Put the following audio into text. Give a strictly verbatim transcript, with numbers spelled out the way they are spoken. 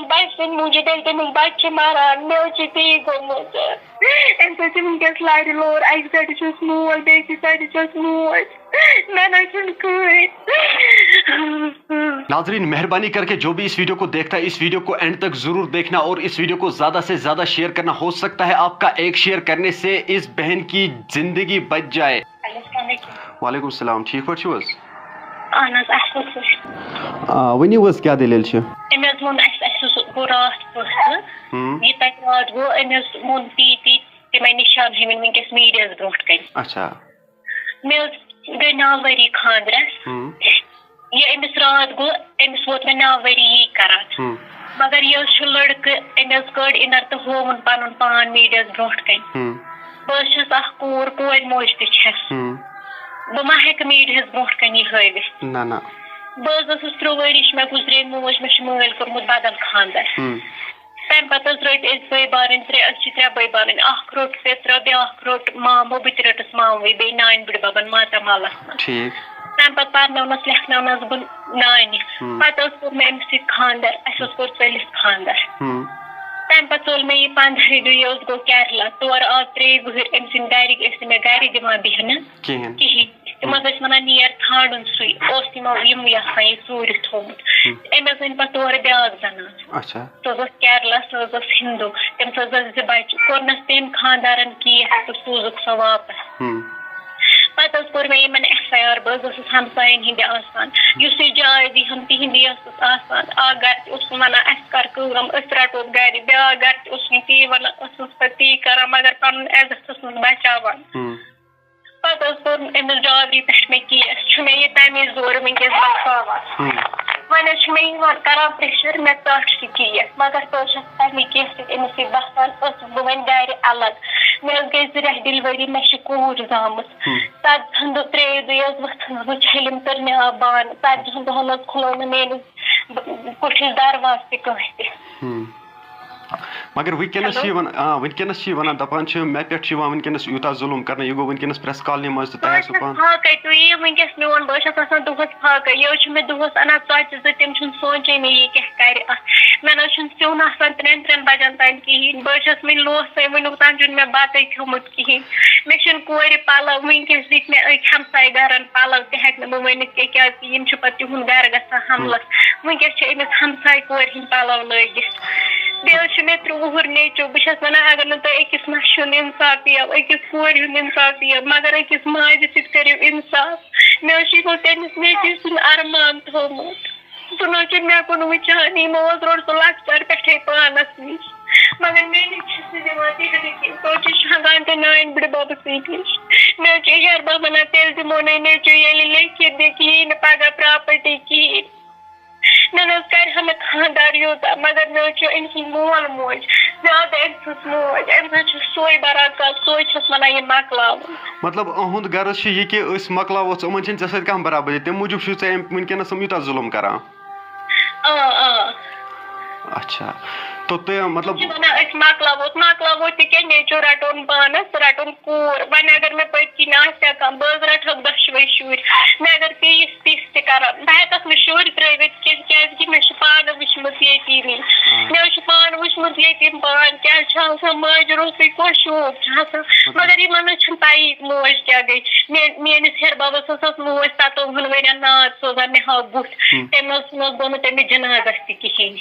بَچہِ سٕنٛدِ موٗجوٗب، ییٚلہِ تٔمِس بَچہِ چھِ مَران، مےٚ حظ چھُ تی گوٚمُت۔ اَمہِ سۭتۍ چھِ وٕنکیٚس لَرِ لور، اَکہِ side چھُس مول، بیٚکہِ side چھَس موج، مےٚ نہ حظ چھُنہٕ کٕہٕنۍ۔ ناظرین، مہربانی کر کے جو بھی اس ویڈیو کو دیکھتا ہے، اس ویڈیو کو اینڈ تک ضرور دیکھنا اور اس ویڈیو کو زیادہ سے زیادہ شیئر کرنا۔ ہو سکتا ہے آپ کا ایک شیئر کرنے سے اس بہن کی زندگی بچ جائے۔ السلام علیکم۔ وعلیکم السلام، ٹھیٖک پٲٹھۍ چھِو حظ؟ اہن حظ، اصل پٲٹھۍ۔ آ، ؤنِو حظ، کیٛاہ دٔلیٖل چھِ؟ أمۍ حظ ووٚن اَسہِ، اَسہِ اوس گوٚو راتھ پٔژھ تہٕ ہُم۔ یہِ تَتہِ راتھ گوٚو، أمۍ حظ ووٚن تی تی تِمَے نِشان ہیٚمٕنۍ وٕنکیٚس میٖڈیاہَس برونٛٹھ کَنہِ۔ اچھا۔ مےٚ حظ گٔے نَو ؤری خانٛدرَس۔ ہُم۔ یہِ أمِس راتھ گوٚو، أمِس ووت مےٚ نَو ؤری یی کَران۔ ہُم۔ مگر یہِ حظ چھُ لٔڑکہٕ، أمۍ حظ کٔڑ اِنَر تہٕ ہووُن پَنُن پان میٖڈیاہَس برونٛٹھ کَنہِ۔ ہُم۔ بہٕ حظ چھَس اَکھ کوٗر، کورِ موج تہِ چھَس۔ ہُم۔ بہٕ ما ہٮ۪کہٕ میٖڈیاہَس برونٛٹھ کَنہِ یہِ ہٲوِتھ؟ نہ، نہ۔ بہٕ حظ ٲسٕس ترٛۆ ؤرِش، مےٚ گُزرے موج، مےٚ چھُ مٲلۍ کوٚرمُت بدل خانٛدر۔ ہُم۔ تَمہِ پَتہٕ حظ رٔٹۍ أسۍ بٲے بارٕنۍ ترٛےٚ، أسۍ چھِ ترٛےٚ بٲے بارٕنۍ، اَکھ روٚٹ پیٚترا، بیٛاکھ روٚٹ مامہٕ، بہٕ تہِ رٔٹٕس مامہٕ، بیٚیہِ نانہِ بٕڈبَبَن ماتامالَس منٛز۔ ٹھیٖک۔ تَمہِ پَتہٕ پَرنٲونَس لیکھنٲونَس بہٕ نانہِ۔ ہُم۔ پَتہٕ حظ کوٚر مےٚ أمِس سۭتۍ خانٛدر، اَسہِ حظ کوٚر ژٔلِتھ خانٛدر۔ ہُم۔ تَمہِ پَتہٕ ژوٚل مےٚ یہِ پنٛدہَے دۄہہِ، یہِ اوس گوٚو کیرلا، تورٕ آو ترٛیٚیہِ وٕہٕرۍ، أمۍ سٕنٛدۍ گَرِکۍ ٲسۍ نہٕ مےٚ گَرِ دِوان بیٚہنہٕ۔ کِہیٖنۍ۔ کِہیٖنۍ۔ تِم حظ ٲسۍ وَنان، "نیر ژھانٛڈُن سُے"، اوس تِمو یِمو یَژھان یہِ ژوٗرِ تھوٚومُت۔ ہُم۔ أمۍ حظ أنۍ پَتہٕ تورٕ بیٛاکھ زَنان۔ اچھا۔ سۄ حظ ٲس کیرلا، سۄ حظ ٲس ہِندوٗ۔ تٔمِس حظ ٲسۍ زٕ بَچہِ۔ کوٚرنَس تٔمۍ خانٛدارَن کیس تہٕ سوٗزُکھ سۄ واپَس۔ ہُم۔ پَتہٕ حظ کوٚر مےٚ یِمَن ایف آی آر، بہٕ حظ ٲسٕس ہمسایَن ہِنٛدِ آسان۔ یُس یہِ جاے دِیہِ ہَم تِہِنٛدِ ٲسٕس آسان۔ اَکھ گَرٕ تہِ اوس وَنان، "اَسہِ کَر کٲم، أسۍ رَٹوکھ گَرِ"، بیٛاکھ گَرٕ تہِ اوس مےٚ تی وَنان، ٲسٕس بہٕ تی کَران، مگر پَنُن عزت ٲسٕس بَچاوان۔ ہُم۔ پَتہٕ حظ کوٚر أمِس ڈاوری پٮ۪ٹھ مےٚ کیس، چھُ مےٚ یہِ تَمے زورٕ وٕنکیٚس بَساوان۔ ہُم۔ وۄنۍ حظ چھُ مےٚ یِوان کَران پرٛیشَر، مےٚ ژَٹ یہِ کیس، مگر بہٕ حظ چھَس تَمہِ کیس سۭتۍ أمِس سۭتۍ بَسان، ٲسٕس بہٕ وۄنۍ گَرِ الگ۔ مےٚ حظ گٔے زٕ رٮ۪تھ ڈِلؤری، مےٚ چھِ کوٗر زامٕژ۔ ہُم۔ ژَتجِہَن دۄہ، ترٛیٚیہِ دۄہہِ حظ ؤژھٕس بہٕ چھٔلِم تہٕ مےٚ آو بانہٕ۔ ژَتجِہَن دۄہَن حظ کھُلوو نہٕ میٛٲنِس ب-، کوٹھِس دروازٕ تہِ کٲنٛسہِ تہِ۔ ہُم۔ مگر وٕنکیٚنَس چھِ ہیلو۔ یِوان، آ، وٕنکیٚنَس چھِ یہِ وَنان، دَپان چھِ، مےٚ پٮ۪ٹھ چھُ یِوان وٕنکیٚنَس یوٗتاہ ظُلم کَرنہٕ، یہِ گوٚو وٕنکیٚنَس پرٛٮ۪س کالنی منٛز تہٕ بہٕ تۄہہِ حظ آسِو چھَس پانہٕ۔ فاقے، تُہۍ یِیِو وٕنکیٚس میون، بہٕ حظ چھَس آسان دۄہَس فاقے۔ یہِ حظ چھُ مےٚ دۄہَس اَنان ژۄچہِ زٕ، تِم چھِنہٕ سونٛچٲنی یہِ کیٛاہ کَرِ اَتھ۔ مےٚ نہ حظ چھُنہٕ سیُن آسان ترٛٮ۪ن ترٛٮ۪ن بَجَن تام کِہیٖنۍ۔ بہٕ حظ چھَس وٕنہِ لوسٕے، وٕنیُک تام چھُنہٕ مےٚ بَتَے کھیوٚمُت کِہیٖنۍ۔ مےٚ چھِنہٕ کورِ پَلَو، وٕنکیٚس دِتۍ مےٚ أکۍ ہمسایہِ گَرَن پَلَو تہِ ہٮ۪کہٕ نہٕ بہٕ ؤنِتھ کینٛہہ، کیٛازِکہِ یِم چھِ پَتہٕ تِہُنٛد گَرٕ گژھان حملَس۔ وٕنکیٚس چھِ أمِس ہمسایہِ کورِ ہِنٛدۍ پَلَو لٲگِتھ۔ بیٚیہِ حظ چھُ مےٚ ترٛۆوُہ وُہُر نیٚچوٗ۔ بہٕ چھَس وَنان، اگر نہٕ تۄہہِ أکِس نَشہِ ہُنٛد اِنصاف یِیَو، أکِس کورِ ہُنٛد اِنصاف یِیَو، مگر أکِس ماجہِ سۭتۍ کٔرِو اِنصاف۔ مےٚ حظ چھُ یِمو تٔمِس نیٚچوِس سُنٛد اَرمان تھوٚومُت۔ سُہ نہ حظ چھُنہٕ مےٚ کُن وٕچھان۔ یِمو حظ روٚٹ سُہ لۄکچار پٮ۪ٹھَے پانَس نِش، مگر مےٚ نِش چھُس نہٕ دِوان تہِ ہٮ۪نہٕ کینٛہہ۔ سُہ حظ چھُ شۄنٛگان تہِ نانۍ بٕڈبَبَس سۭتۍ نِش۔ مےٚ حظ چھُ ہیٚہَر بَب وَنان، "تیٚلہِ دِمو نَے نیٚچوٗ، ییٚلہِ لیکھِتھ دِ کِہیٖنۍ نہٕ، پَگاہ پراپرٹی کِہیٖنۍ۔" مےٚ نہ حظ کَرِ ہا نہٕ خانٛدار یوٗتاہ، مگر مےٚ حظ چھُ أمۍ سٕنٛز مول موج، زیادٕ أمۍ سٕنٛز موج، أمِس حظ چھُ سُے بَران کَتھ، سُے چھَس وَنان یہِ مۄکلاوُن۔ مطلب، أہُنٛد غرض چھُ یہِ کہِ أسۍ مۄکلاووتھ، یِمَن چھِنہٕ ژےٚ سۭتۍ کانٛہہ برابری، تَمہِ موٗجوٗب چھُ ژےٚ أمۍ وٕنکیٚنَس یِم یوٗتاہ ظُلُم کَران۔ آ، آ۔ اچھا۔ تو تُہۍ، مطلب، چھِ وَنان، أسۍ مۄکلاووتھ، مۄکلاووتھ تہِ کیٛاہ، نیٚچوٗ رَٹون پانَس، رَٹون کوٗر۔ وۄنۍ اگر مےٚ پٔتۍ کِنۍ آسہِ ہا کانٛہہ، بہٕ حظ رَٹہٕ ہاکھ دۄشوَے شُرۍ۔ مےٚ اگر پیٚیہِ تِژھ تہِ کَران، بہٕ ہٮ۪کَکھ نہٕ شُرۍ ترٛٲوِتھ کینٛہہ، کیٛازِکہِ مےٚ چھُ پانہٕ وٕچھمُت ییٚتیٖنٕے۔ مےٚ حظ چھُ پانہٕ وٕچھمُت ییٚتیٖن پان کیٛاہ چھُ آسان، ماجہِ روٚستُے کۄس شوٗب چھُ آسان۔ مگر یِمَن حظ چھَنہٕ پَیی موج کیٛاہ گٔے۔ مےٚ، میٛٲنِس ہیٚہَر بَبَس حظ ٲس موج سَتووُہَن ؤرِیَن ناد سوزان، مےٚ ہاو بُتھ۔ ہُم۔ تٔمۍ حظ، تٔمۍ حظ گوٚو نہٕ تٔمِس جِنازَس تہِ کِہیٖنۍ۔